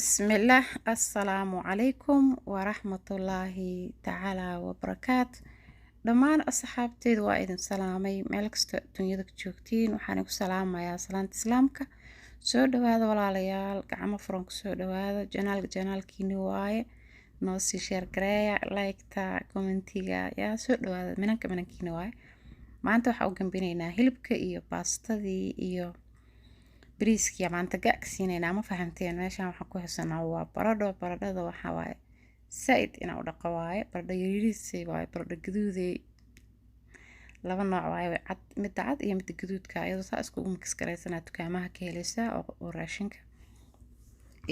Bismillaah, assalaamu calaykum waraxmatullaahi tacaala wabarakaat. Dhammaan asxaabteedu waa idin salaamay meel kasta dunyada ka joogtiin. Waxaan igu salaamayaa salaanta islaamka. Soo dhawaada walaalayaal, gacmo furan kusoo dhawaada janaalka, janaalkiini waaye. Noo sii share gareeya, like-ta, comment-iga yaa. Soo dhawaada, minanka minankiini waaye. Maanta waxaa u gambinaynaa hilibka iyo baastadii iyo bariiskiya maanta ga ka siinaynaa, ma fahamteen? Meeshaan waxaan ku haysanaa waa baradho. Baradhada waxaa waaye saa-id inaan u dhaqo waaye. Baradho yariisay waaye, baradho gaduudey, laba nooc waaye, cad, midda cad iyo midda gaduudka. Iyadoo saa iskugu mix garaysanaa dukaamaha ka helaysaa oo raashinka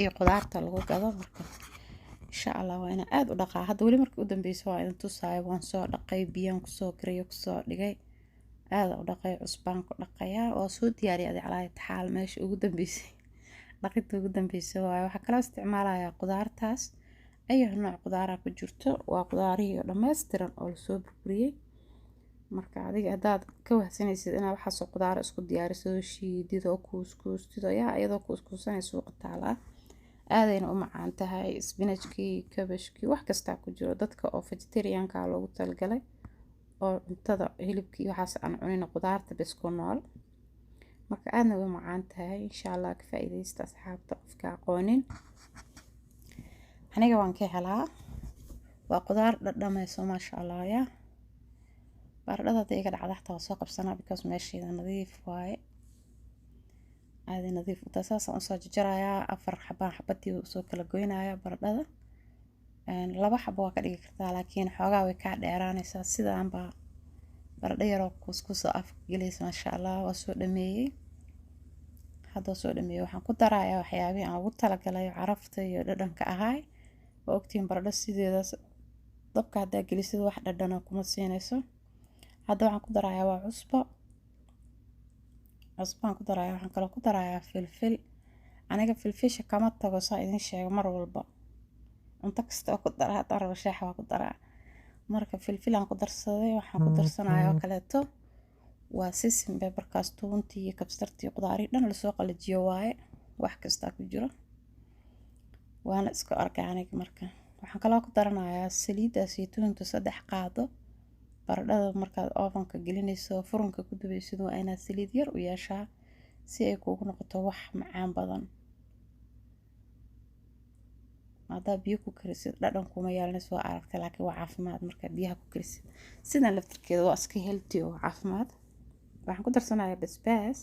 iyo qudaarta lagu gado. Marka insha Allah waa inaan aada u dhaqaa. Hadda weli markii u dambeysa waa idin tusaayo. Waan soo dhaqay, biyaan kusoo garayo, kusoo dhigay, aada u dhaqay, cusbaan ku dhaqayaa, waa soo diyaariyay. Adi calaa taxaal meesha ugu dambeysay, dhaqidta ugu dambeysay waaye. Waxaa kaloo isticmaalayaa qudaartaas, ayo nooc qudaara ku jirto. Waa qudaarihii oo dhammaystiran oo lasoo burburiyey. Marka adiga haddaad ka wahsanaysid inaad waxaasoo qudaara isku diyaariso, shiidid oo kuuskuustid oo yaa, iyadoo kuuskuusanay suuqa taalaa, aadayna u macaan tahay. Spinachkii, kabashkii, wax kastaa ku jiro. Dadka oo vegetarianka loogu talagalay oo cuntada hilibkii waxaas aan cunin, qudaarta bes ku nool. Marka aadna way macaan tahay. Insha Allah ka faa'iidaysta asxaabta. Qofka aqoonin, aniga waan ka helaa. Waa qudaar dhadhamayso, maasha Allah. Yaa baradhada hadda iga dhacda xataa waa soo qabsanaa, because meesheeda nadiif waaye, aaday nadiif u tahay. Saasaan usoo jajarayaa afar xabaan, xabadii usoo kala goynayaa. Baradhada laba xabo waa ka dhigi kartaa, laakiin xoogaa way kaa dheeraanaysaa. Sidaan baa baradho yaroo kuuskuusoo afka gelaysa, maasha Allah. Waa soo dhameeyey, hadda soo dhameeyey. Waxaan ku darayaa waxyaabihii aan ugu talagalay carafta iyo dhadhanka ahaay. Waa ogtihiin, baradho sideedaas dabka haddaa gelisid wax dhadhana kuma siinayso. Hadda waxaan ku darayaa waa cusbo, cusbaan ku darayaa. Waxaan kaloo ku darayaa filfil. Aniga filfisha kama tago, saa idin sheego, mar walba cunto kasta oo ku dara. Haddaan rabo shaaxa waa ku daraa. Marka filfilaan ku darsaday. Waxaan ku darsanayaa oo kaleeto waa seasoning pepperkaas, tuuntii iyo kabsartii, qudaarihii dhan lasoo qalajiyo waaye, wax kastaa ku jiro, waana iska organic. Marka waxaan kaloo ku daranayaa saliidda saytuunta, 3 qaado. Baradhada markaad ovenka gelinayso, furunka ku dubaysid, waa inaad saliid yar u yeeshaa si ay kuugu noqoto wax macaan badan. Haddaa biyo ku karisid dhadhan kuma yeelanayso, waa aragtay, laakiin waa caafimaad markaa biyaha ku karisid. Sidan laftirkeeda waa iska healthy oo caafimaad. Waxaan ku darsanayaa basbaas.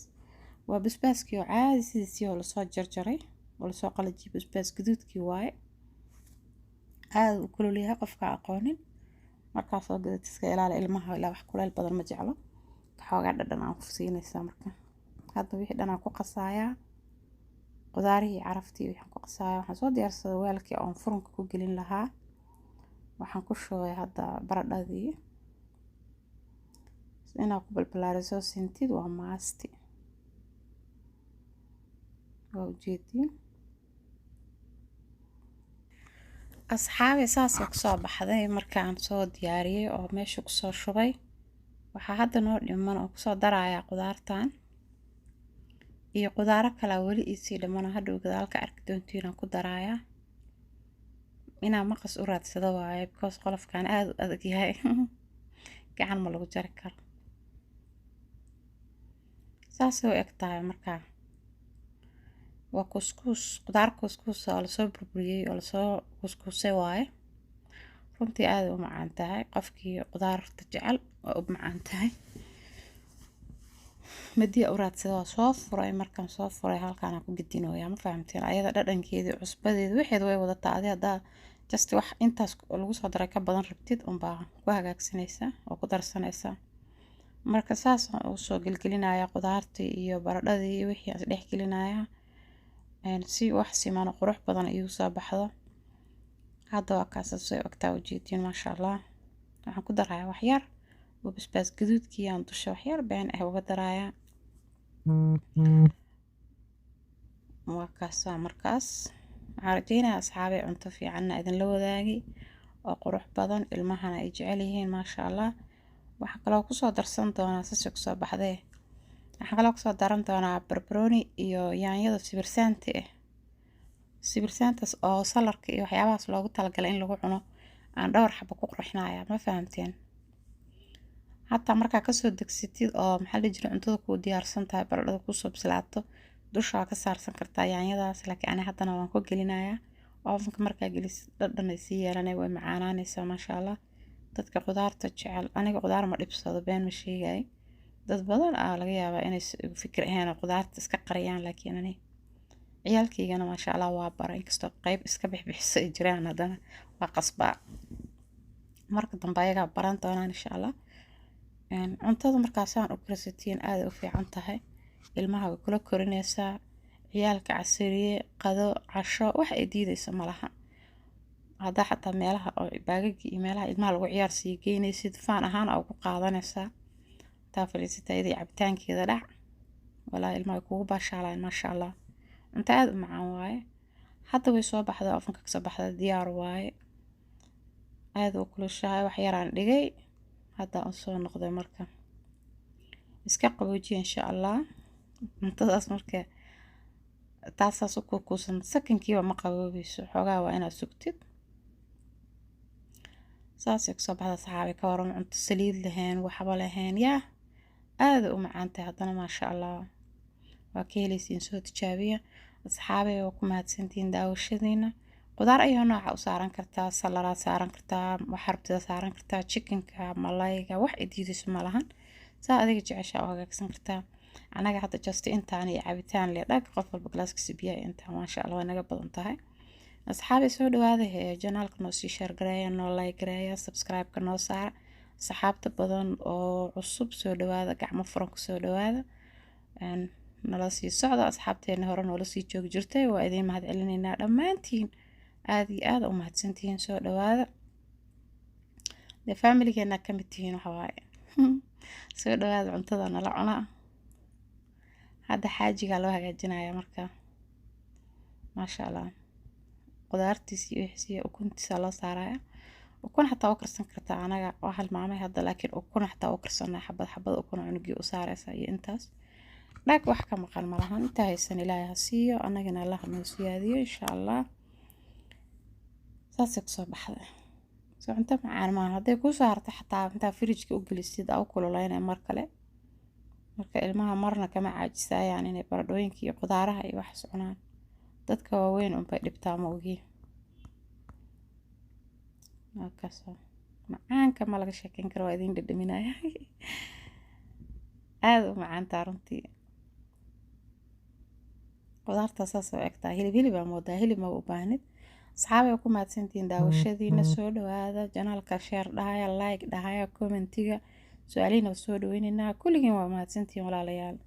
Waa basbaaskii oo caadi sidiisii oo lasoo jarjaray oo lasoo qalajiyay, basbaas gaduudkii waaye. Aada u kulul yahay, qofka aqoonin markaa soo gadad iska ilaali ilmaha, ilaa wax kuleyl badan ma jeclo. Xoogaa dhadhan aan ku siinaysaa. Marka hadda wixii dhan aan ku qasayaa, qudaarihii, caraftii waxaan ku qasayaa. Waxaan soo diyaarsaday weelkii oon furunka ku gelin lahaa. Waxaan ku shubay hadda baradhadii. Inaad ku balbalaariso sintid waa must, waa ujeediin asxaabi. Saasay kusoo baxday markaan soo diyaariyey oo meesha kusoo shubay. Waxaa hadda noo dhiman oo kusoo darayaa qudaartan iyo qudaaro kalaa weli iisii dhimano, hadhow gadaal ka arki doontiin aan ku darayaa. Inaan maqas u raadsado waaye, because qolofkan aada u adag yahay, gacan ma lagu jari karo. Saasay u eg tahay. Markaa waa kuskuus, qudaar kuskuus oo lasoo burburiyey oo lasoo kuskuusay waaye. Runtii aada u macaan tahay. Qofkii qudaarta jecel waa u macaan tahay. Madiya u raadsada, waa soo furay. Markaan soo furay halkaana ku gedinooyaa, ma fahamteen? Ayada dhadhankeedii, cusbadeedi, waxeed way wadataa. Adi haddaa just wax intaas lagu soo daray ka badan rabtid unbaa ku hagaagsanaysaa oo ku darsanaysaa. Marka saas usoo gelgelinaya qudaartii iyo baradhadii iyo wixii aan isdhex gelinaya si wax siman oo qurux badan iigu soo baxdo. Hadda waa kaas, soo ogtaa, ujeediin, maasha Allah. Waxaan ku darayaa wax yar oo basbaas gaduudkii aan dusha wax yar been ah uga darayaa. Waa kaasaa. Markaas waxaan rajeynayaa asxaabay cunto fiicanna idinla wadaagi oo qurux badan, ilmahana ay jecel yihiin, maasha Allah. Waxaan kaloo kusoo darsan doonaa, sasi kusoo baxdee, waxaan kaloo kusoo daran doonaa barbarooni iyo yaanyada sibirsaanti ah. Sibirsaantaas oo salarka iyo waxyaabahaas loogu talagalay in lagu cuno aan dhowr xabo ku qurxinaya, ma fahamteen? Hataa markaa kasoo degsatid oo, maxaa la jiray, cuntada kuu diyaarsan tahay, baradhada kuusoo bislaato, dusha waa ka saarsan kartaa yaanyadaas, laakiin ani haddana waan ku gelinayaa ovenka. Markaa gelisid, dhadhan ay sii yeelanay, way macaanaanaysaa, maasha Allah. Dadka qudaarta jecel, aniga qudaar ma dhibsado, been ma sheegay. Dad badan aa laga yaabaa inay fikir ahayn oo qudaarta iska qariyaan, laakiin ani ciyaalkaygana, maasha Allah, waa bara. Inkastoo qeyb iska bixbixiso ay jiraan, haddana waa qasbaa. Marka dambe ayagaa baran doonaan, insha Allah. Cuntada markaasaan u karsatiin aada u fiican tahay, ilmaha way kula korinaysaa. Ciyaalka casariye, qado, casho, wax ay diideyso malaha. Haddaa xataa meelaha oo baagagii iyo meelaha ilmaha lagu ciyaar sii geynaysid, faan ahaan aa ugu qaadanaysaa. Taa fadhiisata iyadii cabitaankeeda dhac, walaa ilmaha way kugu baashaalaan, maasha Allah. Cunto aada u macaan waaye. Hadda way soo baxday, ovenka kasoo baxday, diyaar waaye. Aada u kulushahay, wax yaraan dhigay, hadda u soo noqday. Marka iska qaboojiya, insha Allah. Cuntadaas marka taasaas u kuukuusan, sakankiiba ma qaboobeyso, xoogaa waa inaad sugtid. Saasay kusoo baxda, saxaabi. Ka waran cunto saliid lahayn, waxba lahayn? Yaa aada u macaan tahay haddana, maasha Allah, waa ka helaysiin. Soo tijaabiya, asxaabay, waa ku mahadsantihiin daawashadiina. Qudaar ayaa nooca u saaran kartaa, salaraad saaran kartaa, waxa rabtida saaran kartaa, chickenka, malayga, wax ay diidayso ma lahan. Saa adiga jeceshaa u hagaagsan kartaa. Anaga hadda just intaan iyo cabitaan le dhag, qof walba galaaskiisa biyaha intaan, maasha Allah, waa naga badan tahay. Asxaabay, soo dhawaada hee, channelka noo sii share gareeya, noo like gareeya, subscribe-ka noo saara. Asxaabta badan oo cusub, soo dhawaada, gacmo furan kusoo dhawaada, nala sii socda. Asxaabteena hore noola sii joogi jirtay, waa idiin mahad celinaynaa dhammaantiin, aada iyo aada u mahadsantihiin. Soo dhawaada dee, familygeena ka mid tihiin waxa waaye. Soo dhawaada, cuntada nala cunaa. Hadda xaajigaa loo hagaajinaya marka, maasha Allah, qudaartiisa iyo wixiisiyo ukuntiisa loo saaraya. Ukun xataa u karsan kartaa, anaga waa halmaamay hadda, laakiin ukun xataa u karsanaa, xabad xabad ukun cunugii u saareysa iyo intaas dhag. Wax ka maqan malahan. Intaa haysan Ilaahay ha siiyo, annagana Allah noo siyaadiyo, insha Allah. Saasay kusoo baxday. Soo cunto macaan maaha? Hadday kuu soo hartay xataa, intaa fridgeka u gelisid aa u kululeynaya mar kale. Marka ilmaha marna kama caajisayaan inay baradhooyinka iyo qudaaraha iyo waxaas cunaan. Dadka waaweyn unbay dhibtaa, ma ogi. Markaasoo macaanka ma laga sheekeyn karo, waa idiin dhadhaminaya, aada u macaantaa runtii. Qudaarta saas oo egtaa, hilib hilib aa moodaa, hilib maba u baahnid. Asxaabay, ku mahadsantihiin daawashadiina. Soo dhawaada, channelka share dhahaya, like dhahaya, commentiga, su-aalihiina waa soo dhaweyneynaa. Kulligiin waa mahadsantihiin, walaalayaal.